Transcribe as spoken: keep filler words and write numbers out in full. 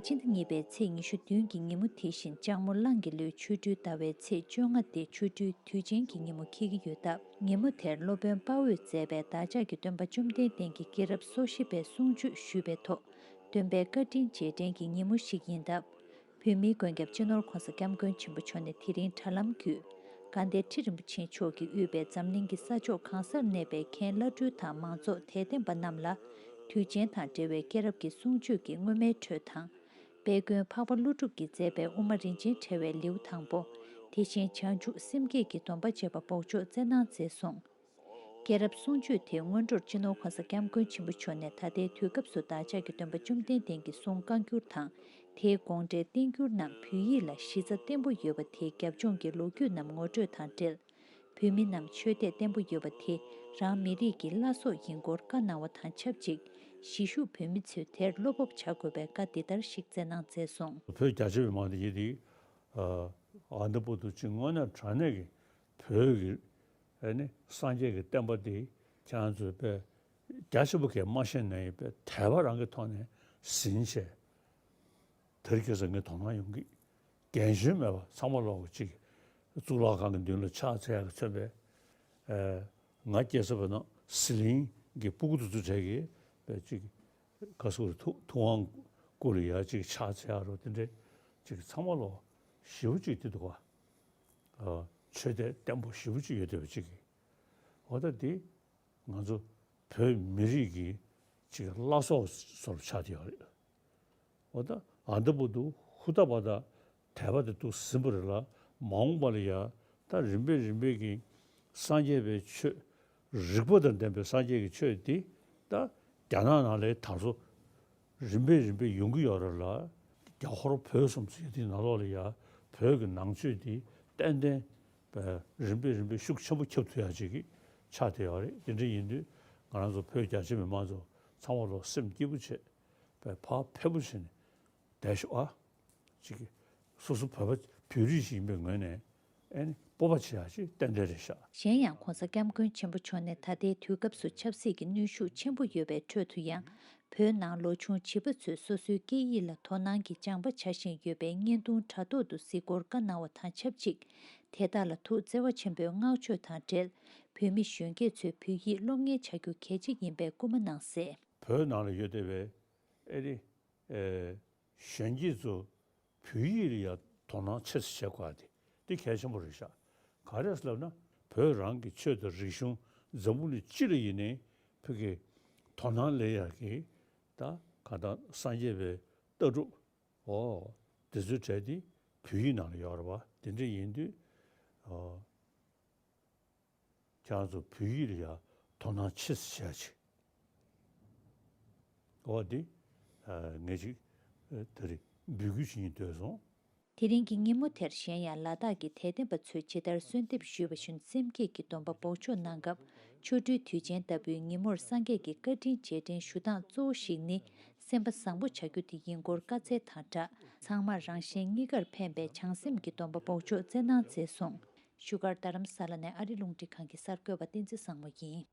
སྤྱི་ཟླ་གཉིས་པའི་ཚེས་ཉི་ཤུ་བདུན་གྱི་ཉིན་མོ་དེ་བཞིན་ལྕགས་མོ་གླང་གི་ལོའི་ཆོ་འཕྲུལ་ཟླ་བའི་ཚེས་བཅོ་ལྔ་སྟེ་ཆོ་འཕྲུལ་དུས་ཆེན་གྱི་ཉིན་མོ་འཁེལ་གྱི་ཡོད་སྟབས། ཉིན་མོ་དེར་སློབ་དཔོན་དཔའ་བོས་མཛད་པའི་བདག་ཅག་གི་སྟོན་པ་བཅོམ་ལྡན་འདས་ཀྱི་སྐྱེས་རབས་སོ་བཞི་པའི་གསུང་ཆོས་ཞུས་པའི་ཐོག་སྟོན་པའི་བཀའ་དྲིན་རྗེས་དྲན་གྱི་ཉིན་མོ་ཞིག་ཡིན་སྟབས། བོད་མིའི་མགོན་སྐྱབས་སྤྱི་ནོར་ྋགོང་ས་ྋསྐྱབས་མགོན་ཆེན་པོ་མཆོག་ནས་དེ་རིང་དྲ་ལམ་བརྒྱུད། དགའ་ལྡན་ཁྲི་རིན་པོ་ཆེ་མཆོག་གིས་དབུས་པའི་འཛམ་གླིང་གི་ས་ཕྱོགས་གང་སར་གནས་པའི་མཁན་བླ་སྤྲུལ་དང་མང་ཚོགས་དད་ལྡན་པ་རྣམས་ལ། དུས་ཆེན་དང་འབྲེལ་བའི་སྐྱེས་རབས་ཀྱི་གསུང་ཆོས་ཀྱི་སྔོན་མའི་འཕྲོས་དང་། དཔལ་མགོན་འཕགས་པ་ཀླུ་སྒྲུབ་ཀྱིས་མཛད་པའི་དབུ་མ་རིན་ཆེན་ཕྲེང་བའི་ལེའུ་དང་པོ། དེ་བཞིན་བྱང་ཆུབ་སེམས་བསྐྱེད་ཀྱི་སྡོམ་པ་བཅས་པ་འབོགས་ཆོག་སྩལ་གནང་མཛད་སོང་། སྐྱེས་རབས་གསུང་ཆོས་དེ་སྔོན་འགྲོར་སྤྱི་ནོར་༧གོང་ས་༧སྐྱབས་མགོན་ཆེན་པོ་མཆོག་ནས་ད་ལྟའི་དུས་སྐབས་སུ་བདག་ཅག་གི་སྟོན་པ་བཅོམ་ལྡན་འདས་ཀྱི་གསུང་བཀའ་འགྱུར་དང་། དེའི་དགོངས་འགྲེལ་བསྟན་འགྱུར་རྣམས་བོད་ཡིག་ལ་གཞི་རྩ་བརྟན་པོ་ཡོད་པ་དེའི་རྒྱབ་ལྗོངས་ཀྱི་ལོ་རྒྱུས་རྣམས་ངོ་སྤྲོད་དང་འབྲེལ། བོད་མི་རྣམས་ཆོས་དད་བརྟན་པོ་ཡོད་པ་དེ་རང་མི་རིགས་ཀྱི་བླ་སྲོག་ཡིན་སྐོར་བཀའ་གནང་བ་དང་ཆབས་ཅིག་གཞིས་བཞུགས་བོད་མི་ཚོས་དེར་བློ་སྤོབས་བྱ་དགོས་པའི་བཀའ་འདི་ལྟར་ཞིག་སྩལ་གནང་མཛད་སོང་། བོད་རྒྱ་ཆེ་བའི་མང་དེ་ཡིན་དེ། ཨ་ནི་པོ་དུ་ཅིག་དངོས་གནས་དྲང་གནས་ཀྱི་བོད་ཀྱི་ཨ་ནི་སངས་རྒྱས་ཀྱི་བསྟན་པ་འདི་ཁྱེད་རང་ཚོས་དཔེ་རྒྱ་ཆེ་པོ་གས་མ་ཤེས་ན་ཡིན་པའི་དད་པ་རང་གི་ཐོག་ནས་ཟིན་བྱས། དེར་སྐྱེས་ས་ངས་དོ་སྣང་ཡོང་གི། རྒན་གཞོན་མེད་པ་ཚང་མ་ལོག་གཅིག་གཙུག་ལག་ཁང་གི་མདུན་ལ་ཕྱག་འཚལ་ཡག་གི་མཚོན་པའི། ཨེ། ང་སྐྱེས་ས་བོད་ནང་ཟི་ལིང་གི་སྤུ་གུ་དེ་ཚོ་གྲས་ཀྱིས་པའི་གཅིག་ག་སུ་རེ་ཐུ་ཐུབ་དབང་སྐུ་ལ་ཡ་གཅིག་ཕྱག་འཚལ་ཡག་རོ་དེ་འདྲའི་གཅིག་ཚང་མ་ལོག་ཞེ་པོ་གཅིག་དེ་འདུག་ག་ཨ། ཆོས་དད་བརྟན་པོ་ཞེ་པོ་གཅིག་ཡོད་བསྡད་པ་གཅིག་གིས། འོ་ད་དེ་ང་ཚོ་བོད་མི་རིགས་ཀྱི་གཅིག་བླ་སྲོག་སོར་ཆགས་བསྡད་ཡོད་རེད། འོ་ད་ཨ་འདི་པོ་འདུག་ཧུ་ད་པ་ད་དད་པ་དེ་འདུག་ཟིན་པ་རེད་ལ། མ་འོངས་པ་ལ་ཡ་ད་རིམ་པས་རིམ་པས་ཀྱི་སངས་རྒྱས་པའི་ཆོས་རིག་པ་དང་ལྡན་པའི་སངས་རྒྱས་ཀྱི་ཆོས་འདི་ད་རྒྱ་ནག་ནང་ལ་དར་སོ་རིམ་པས་རིམ་པས་ཡོང་གི་ཡོད་རེད་ལ། རྒྱ་ཧོར་བོད་གསུམ་ཚོ་ཡ་དེའི་ནང་ལོགས་ལ་ཡ་བོད་ཀྱི་ནང་ཆོས་འདི་ཏན་ཏན་པའི་རིམ་པས་རིམ་པས་ཤུགས་ཆེན་པོ་ཁྱབ་ཐུབ་ཡ་ཅིག་གི་ཆགས་བསྡད་ཡོད་རེད། དེ་འདྲ་ཡིན་དུས་ང་རང་ཚོ་བོད་རྒྱ་ཆེ་མི་མང་ཚོ་ཚང་མ་ལོ་སེམས་སྐྱིད་པོ་བྱས་པའི་བག་ཕེབས་པོ་བྱས་ནས་བསྡད་ཤོག་ཨ། ཅིག་གིས་སོ་སོ་བོད་པ་བོད་རིགས་ཤིག་ཡིན་པའི་ངོས་ནས་ཨེ་ནི་སྤོབས་པ་བྱེད་ཡག་ཅིག་ཏན་ཏན་རེད་ཤག་གཞན་ཡང་ྋགོང་ས་ྋསྐྱབས་མགོན་ཆེན་པོ་མཆོག་ནས་ད་ལྟའི་དུས་སྐབས་སུ་ཆབ་སྲིད་ཀྱི་གནོན་ཤུགས་ཆེན་པོ་ཡོད་པའི་ཁྲོད་དུ་ཡང་བོད་ནང་ལོ་ཆུང་བྱིས་པ་ཚོས་སོ་སོའི་སྐད་ཡིག་ལ་དོ་སྣང་གིས་སྦྱང་པ་བྱ་བཞིན་ཡོད་པའི་བརྙན་ཐུང་དྲ་ཐོག་ཏུ་གཟིགས་སྐོར་བཀའ་གནང་བ་དང་ཆབས་ཅིག་དེ་དག་ལ་ཐུགས་བརྩེ་བ་ཆེན་པོས་བསྔགས་བརྗོད་དང་འབྲེལ་བོད་མི་གཞོན་སྐྱེས་ཚོས་བོད་ཡིག་སློབ་གཉེར་བྱ་རྒྱུ་གལ་ཆེ་ཡིན་པའི་སྐུལ་མ་གནང་གསལ། བོད་ནང་ལ་ཡོད་བསྡད་པའི་ཨེ་རི། ཨེ། གཞོན་སྐྱེས་ཚོ་བོད་ཡིག་ལ་ཡང་དོ་སྣང་ཆེ་ཙམ་བྱེད་དགོས་དེ་དེ་གལ་ཆེན་པོ་རེད་ཤག་ག་རེ་ཟེར་ལབ་ན་བོད་རང་གི་ཆོས་དང་རིག་གཞུང་འཛམ་བུ་གླིང་སྤྱི་ལ་ཡིན་ནའི་བོད་ཀྱི་དོ་སྣང་སླེབས་ཡག་གི་ད་ག་ད་སངས་རྒྱས་པའི་ལྟ་གྲུབ་འོ་དེ་ཚོའི་གྲས་དེ་བོད་ཡིག་ནང་ལ་ཡོད་རེད་པ། དེ་འདྲ་ཡིན་དུས་ཨོ། ཁྱེད་རང་ཚོ་བོད་ཡིག་ལ་ཡང་དོ་སྣང་ཆེ་ཙམ་བྱས་ཅིག་འོ་འདི་ངས་ཅིག་ད་རེས་འབོད་སྐུལ་བྱེད་སྙིང་འདོད་སོང་། དེ་རིང་གི་ཉིན་མོ་དེར་གཞན་ཡང་ལ་དྭགས་ཀྱི་དད་ལྡན་པ་ཚོས་ཇི་ལྟར་གསོལ་འདེབས་ཞུས་པ་བཞིན་སེམས་བསྐྱེད་ཀྱི་སྡོམ་པ་འབོགས་ཆོག་གནང་སྐབས་ཆོ་འཕྲུལ་དུས་ཆེན་ལྟ་བུའི་ཉིན་མོར་སངས་རྒྱས་ཀྱི་བཀའ་དྲིན་རྗེས་དྲན་ཞུ་སྟངས་གཙོ་བོ་ཞིག་ནི་སེམས་པ་བཟང་པོ་བྱ་རྒྱུ་དེ་ཡིན་སྐོར་བཀའ་སྩལ་དང་སྦྲགས་ཚང་མར་རང་གཞན་གཉིས་ཀར་ཕན་པའི་བྱང་སེམས་ཀྱི་སྡོམ་པ་འབོགས་ཆོག་སྩལ་གནང་མཛད་སོང་། བཞུགས་སྒར་རྡ་རམ་ས་ལ་ནས་ཨ་རི་རླུང་འཕྲིན་ཁང་གི་གསར་འགོད་པ་བསྟན་འཛིན་བཟང་མོ་ཡིན།